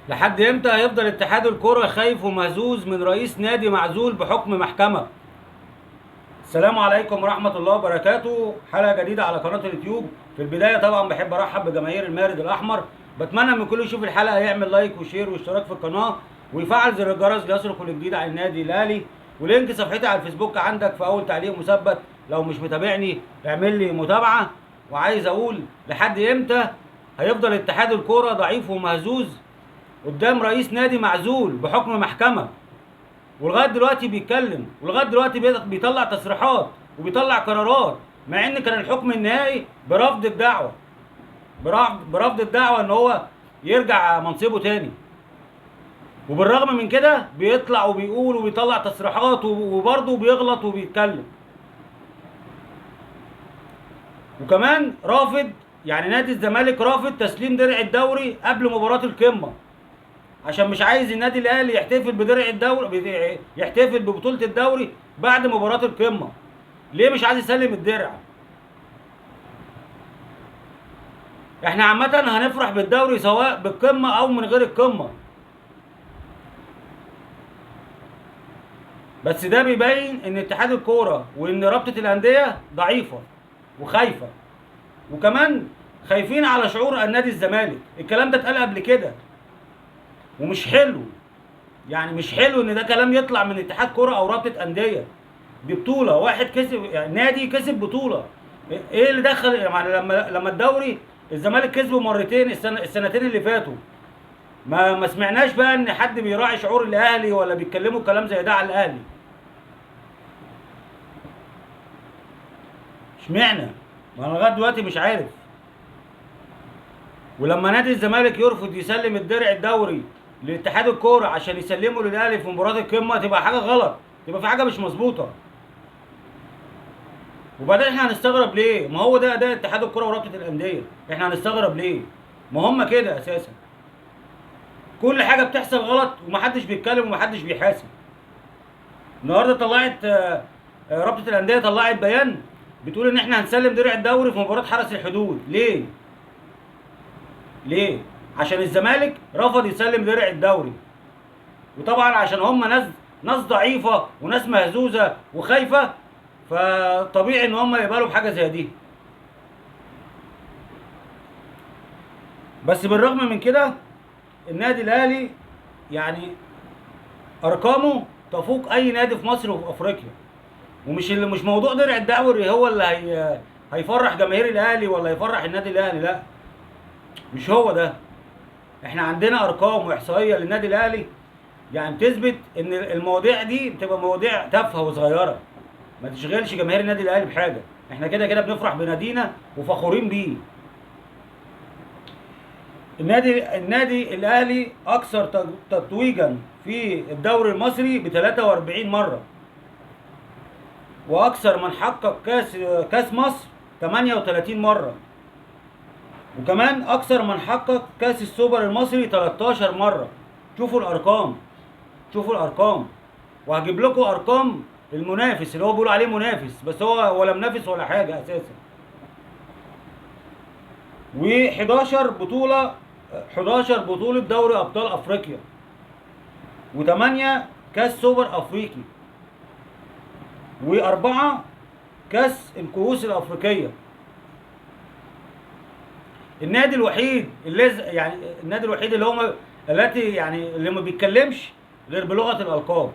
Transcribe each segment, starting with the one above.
لحد امتى هيفضل اتحاد الكرة خايف ومهزوز من رئيس نادي معزول بحكم محكمة؟ السلام عليكم ورحمة الله وبركاته. حلقة جديدة على قناة اليوتيوب. في البداية طبعا بحب ارحب بجماهير المارد الاحمر، بتمنى من كل يشوف الحلقة يعمل like و share واشتراك في القناة ويفعل زر الجرس ليصل كل جديد عن النادي الاهلي، و link صفحتي على الفيسبوك عندك في اول تعليق مثبت، لو مش متابعني اعمل لي متابعة. وعايز اقول لحد امتى هيفضل اتحاد الكرة ضعيف ومهزوز قدام رئيس نادي معزول بحكم محكمة، ولغاية دلوقتي بيتكلم، ولغاية دلوقتي بيطلع تصريحات وبيطلع قرارات، مع ان كان الحكم النهائي برفض الدعوة، برفض الدعوة ان هو يرجع منصبه تاني، وبالرغم من كده بيطلع وبيقول وبيطلع تصريحات وبرضه بيغلط وبيتكلم. وكمان رافض، يعني نادي الزمالك رافض تسليم درع الدوري قبل مباراة القمة، عشان مش عايز النادي الاهلي يحتفل بدرع الدوري، يحتفل ببطولة الدوري بعد مباراة القمة. ليه مش عايز يسلم الدرع؟ احنا عامة هنفرح بالدوري سواء بالقمة او من غير القمة، بس ده بيبين ان اتحاد الكورة وان رابطة الاندية ضعيفة وخايفة، وكمان خايفين على شعور النادي الزمالك. الكلام ده اتقال قبل كده ومش حلو، يعني مش حلو ان ده كلام يطلع من اتحاد كرة او رابطة اندية. دي بطولة، واحد كسب، يعني نادي كسب بطولة، ايه اللي دخل؟ يعني لما الدوري الزمالك كسبه مرتين السنتين اللي فاتوا، ما سمعناش بقى ان حد بيراعي شعور الاهلي ولا بيتكلموا كلام زي ده على الاهلي. اشمعنى؟ ما انا لغاية دلوقتي مش عارف. ولما نادي الزمالك يرفض يسلم الدرع الدوري لاتحاد الكورة عشان يسلمه للاهلي في مباراة القمه، تبقى حاجة غلط، تبقى في حاجة مش مظبوطة. وبعدين احنا هنستغرب ليه؟ ما هو ده اداء اتحاد الكورة ورابطه الاندية، احنا هنستغرب ليه؟ ما هم كده اساسا، كل حاجة بتحصل غلط ومحدش بيتكلم ومحدش بيحاسب. النهارده طلعت رابطه الاندية طلعت بيان بتقول ان احنا هنسلم درع الدوري في مباراة حرس الحدود. ليه؟ ليه؟ عشان الزمالك رفض يسلم درع الدوري، وطبعا عشان هم ناس ضعيفة وناس مهزوزة وخايفة، فطبيعي ان هم يقبلوا بحاجة زي دي. بس بالرغم من كده النادي الاهلي يعني ارقامه تفوق اي نادي في مصر وفي افريقيا، ومش اللي مش موضوع درع الدوري هو اللي هيفرح جماهير الاهلي ولا يفرح النادي الاهلي، لا مش هو ده. احنا عندنا ارقام واحصائيه للنادي الاهلي يعني بتثبت ان المواضيع دي بتبقى مواضيع تافهة وصغيره، ما تشغلش جماهير النادي الاهلي بحاجة. احنا كده كده بنفرح بنادينا وفخورين بيه. النادي الاهلي اكثر تتويجا في الدوري المصري ب 43 مرة، واكثر من حقق كاس مصر 38 مرة، وكمان اكثر من حقق كاس السوبر المصري 13 مرة. شوفوا الارقام، شوفوا الارقام، وهجيب لكم ارقام المنافس اللي هو بيقولوا عليه منافس، بس هو ولا منافس ولا حاجة اساسا. و11 بطوله، 11 بطوله دوري ابطال افريقيا، و8 كاس سوبر افريقي، و4 كاس الكؤوس الافريقية. النادي الوحيد اللي يعني النادي الوحيد اللي هو التي يعني اللي ما بيتكلمش غير بلغه الالقاب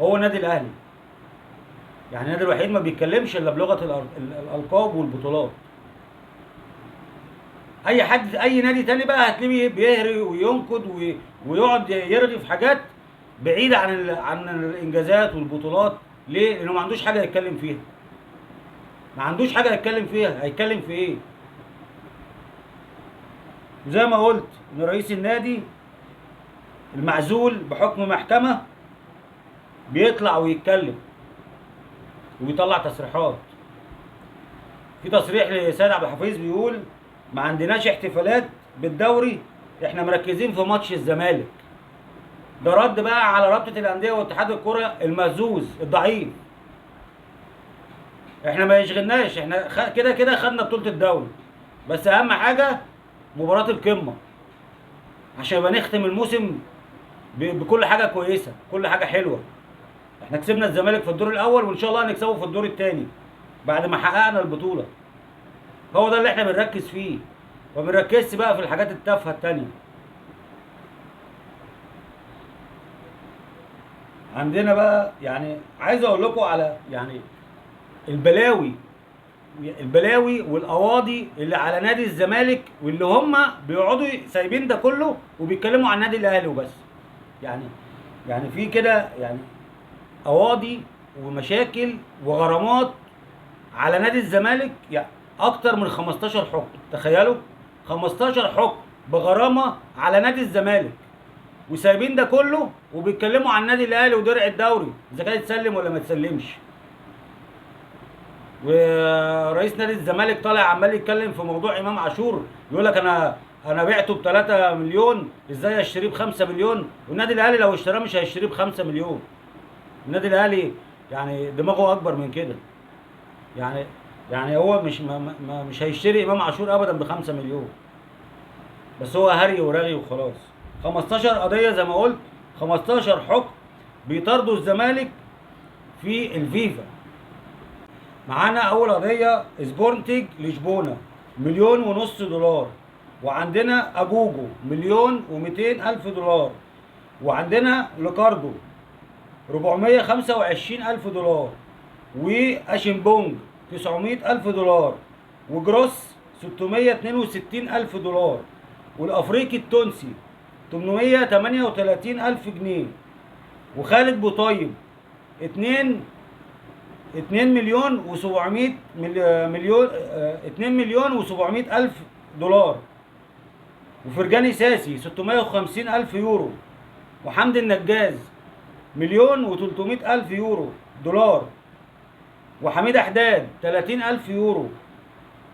هو النادي الاهلي. يعني النادي الوحيد ما بيتكلمش الا بلغه الالقاب والبطولات. اي حد، اي نادي تاني بقى هتلاقيه بيهري وينقد ويقعد يرغي في حاجات بعيدة عن الانجازات والبطولات. ليه؟ لانه ما عندوش حاجة يتكلم فيها. ما عندوش حاجة يتكلم فيها، هيتكلم في ايه؟ وزي ما قلت ان رئيس النادي المعزول بحكم محكمة بيطلع ويتكلم وبيطلع تصريحات. في تصريح لسيد عبد الحفيظ بيقول ما عندناش احتفالات بالدوري، احنا مركزين في ماتش الزمالك. ده رد بقى على رابطه الاندية واتحاد الكره المهزوز الضعيف. احنا ما يشغلناش، احنا كده كده خدنا بطوله الدوري، بس اهم حاجة مباراة القمه. عشان يبقى نختم الموسم بكل حاجة كويسة، كل حاجة حلوة. احنا كسبنا الزمالك في الدور الاول، وان شاء الله هنكسبه في الدور الثاني بعد ما حققنا البطولة. هو ده اللي احنا بنركز فيه، وما بنركزش بقى في الحاجات التافهة الثانية. عندنا بقى يعني عايز اقول لكم على يعني البلاوي والقواضي اللي على نادي الزمالك، واللي هم بيقعدوا سايبين ده كله وبيتكلموا عن النادي الاهلي وبس. يعني في كده يعني قواضي ومشاكل وغرامات على نادي الزمالك، يعني اكتر من 15 حكم. تخيلوا 15 حكم بغرامه على نادي الزمالك، وسايبين ده كله وبيتكلموا عن النادي الاهلي ودرع الدوري اذا كان يتسلم ولا ما يتسلمش. ورئيس نادي الزمالك طالع عمال يتكلم في موضوع امام عاشور، يقول لك انا بعته ب 3 مليون، ازاي اشتريه ب 5 مليون؟ والنادي الاهلي لو اشتراه مش هيشتريه ب 5 مليون. النادي الاهلي يعني دماغه اكبر من كده، يعني هو مش هيشتري امام عاشور ابدا ب 5 مليون، بس هو هري ورغي وخلاص. 15 قضية زي ما قلت، 15 حكم بيطاردوا الزمالك في الفيفا. معانا اول قضية سبورتنج لشبونه 1.5 مليون دولار، وعندنا اجوجو 1,200,000 دولار، وعندنا لوكاردو 425,000 دولار، واشنبونج 900,000 دولار، وجروس 662,000 دولار، والافريقي التونسي 838,000 جنيه، وخالد بوطيب 2,700,000 دولار، وفرجاني ساسي 650,000 يورو، وحمدي النجاز 1,300,000 يورو دولار، وحميد أحداد 30,000 يورو،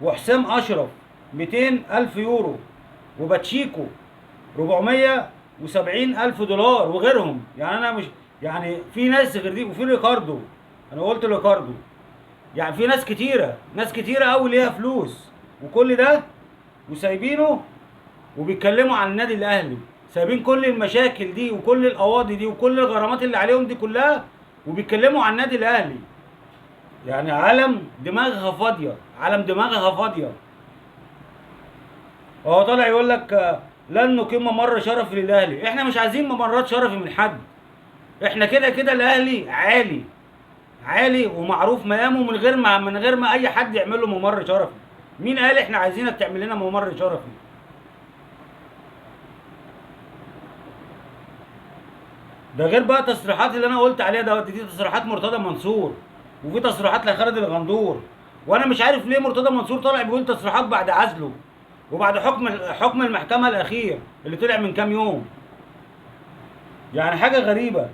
وحسام أشرف 200,000 يورو، وباتشيكو 470,000 دولار، وغيرهم. يعني أنا مش يعني في ناس غير دي، وفي ريكاردو، أنا قلت ريكاردو، يعني في ناس كتيرة، ناس كتيرة أوي ليها فلوس، وكل ده وسايبينه وبيتكلموا عن النادي الأهلي، سايبين كل المشاكل دي وكل القواضي دي وكل الغرامات اللي عليهم دي كلها وبيتكلموا عن النادي الأهلي. يعني عالم دماغها فاضية، عالم دماغها فاضية. هو طالع يقول لك لن نقيم ممر شرفي للأهلي. احنا مش عايزين ممرات شرفي من حد، احنا كده كده الأهلي عالي عالي ومعروف مقامه من غير ما اي حد يعمل له ممر شرفي. مين قال احنا عايزينك تعمل لنا ممر شرفي؟ ده غير بقى تصريحات اللي انا قلت عليها دلوقتي، دي تصريحات مرتضى منصور، وفي تصريحات لخالد الغندور، وانا مش عارف ليه مرتضى منصور طالع بيقول تصريحات بعد عزله وبعد حكم المحكمة الاخير اللي طلع من كام يوم. يعني حاجة غريبة.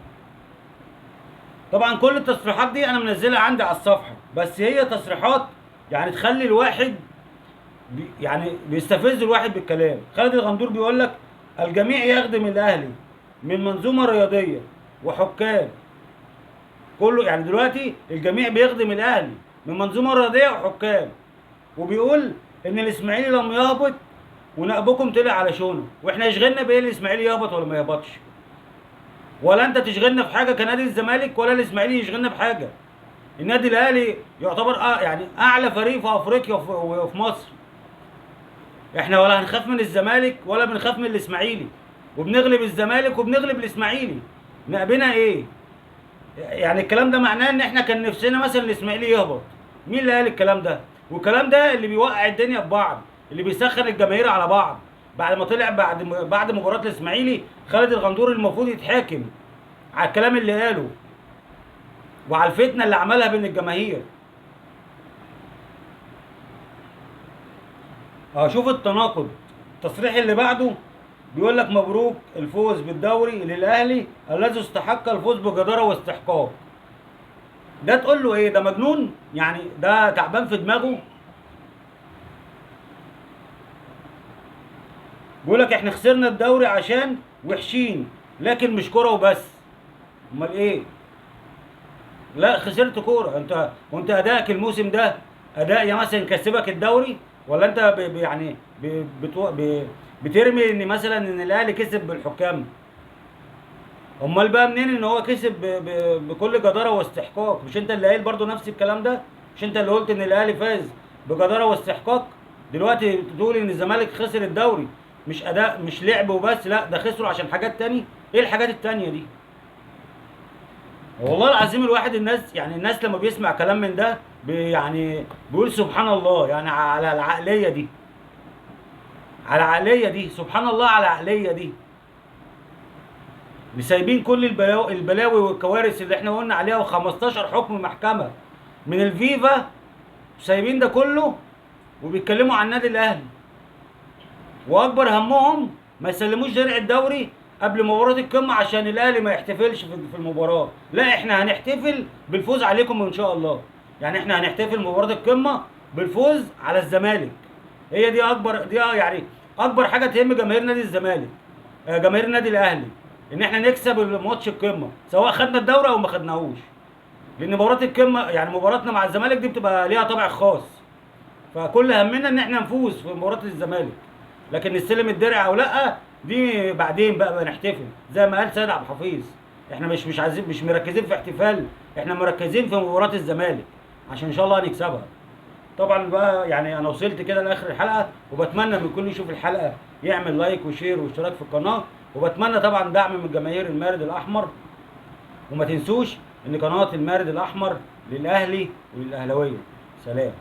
طبعا كل التصريحات دي انا منزلها عندي على الصفحة، بس هي تصريحات يعني تخلي الواحد يعني بيستفز الواحد بالكلام. خالد الغندور بيقول لك الجميع يخدم الاهلي من منظومة رياضية وحكام، كله يعني دلوقتي الجميع بيخدم الاهلي من منظومة رياضية وحكام، وبيقول ان الاسماعيلي لم يهبط ونقبكم طلع على شونه، واحنا يشغلنا بايه الاسماعيلي يهبط ولا ما يهبطش؟ ولا انت تشغلنا في حاجة كنادي الزمالك، ولا الاسماعيلي يشغلنا بحاجة. النادي الاهلي يعتبر يعني اعلى فريق في افريقيا وفي مصر. احنا ولا هنخاف من الزمالك ولا بنخاف من الاسماعيلي، وبنغلب الزمالك وبنغلب الاسماعيلي. نقبنا ايه؟ يعني الكلام ده معناه ان احنا كان نفسنا مثلا الاسماعيلي يهبط. مين اللي قال الكلام ده؟ والكلام ده اللي بيوقع الدنيا في بعض، اللي بيسخن الجماهير على بعض. بعد ما طلع بعد مباراة الاسماعيلي خالد الغندور المفروض يتحاكم على الكلام اللي قاله وعلى الفتنة اللي عملها بين الجماهير. شوف التناقض. التصريح اللي بعده بيقول لك مبروك الفوز بالدوري للاهلي الذي استحق الفوز بجداره واستحقاق. ده تقول له ايه؟ ده مجنون؟ يعني ده تعبان في دماغه؟ بيقول لك احنا خسرنا الدوري عشان وحشين، لكن مش كورة وبس. امال ايه؟ لا خسرت كورة انت، وانت ادائك الموسم ده اداء يا مثلا كسبك الدوري؟ ولا انت يعني بترمي ان مثلا ان الاهلي كسب بالحكام؟ امال بقى منين ان هو كسب بكل جداره واستحقاق؟ مش انت اللي قايل برضو نفس الكلام ده؟ مش انت اللي قلت ان الاهلي فاز بجداره واستحقاق؟ دلوقتي تقول ان الزمالك خسر الدوري مش اداء، مش لعب وبس، لا ده خسروا عشان حاجات تاني. ايه الحاجات التانية دي؟ والله العظيم الواحد الناس يعني الناس لما بيسمع كلام من ده يعني بيقول سبحان الله، يعني على العقلية دي، على العقلية دي، سبحان الله على العقلية دي. سايبين كل البلاوي والكوارث اللي احنا قلنا عليها، و15 حكم محكمة من الفيفا، سايبين ده كله وبيتكلموا عن النادي الاهلي. واكبر همهم ما يسلموش درع الدوري قبل مباراة القمة عشان الاهلي ما يحتفلش في المباراة. لا، احنا هنحتفل بالفوز عليكم ان شاء الله. يعني احنا هنحتفل مباراة القمة بالفوز على الزمالك. هي دي اكبر، دي يعني اكبر حاجة تهم جماهير نادي الزمالك، جماهير النادي الاهلي، ان احنا نكسب الماتش القمة سواء خدنا الدوري او ما خدناهوش. لان مباراة القمة يعني مباراتنا مع الزمالك دي بتبقى ليها طابع خاص، فكل همنا ان احنا نفوز في مباراة الزمالك، لكن نستلم الدرع او لا دي بعدين بقى نحتفل زي ما قال سيد عبد الحفيظ. احنا مش عايزين، مش مركزين في احتفال، احنا مركزين في مباراة الزمالك عشان ان شاء الله هنكسبها. طبعا بقى يعني انا وصلت كده لاخر الحلقة، وبتمنى من كل يشوف الحلقة يعمل like و share واشتراك في القناة، وبتمنى طبعا دعم من جماهير المارد الاحمر. وما تنسوش ان قناة المارد الاحمر للاهلي وللاهلاويه. سلام.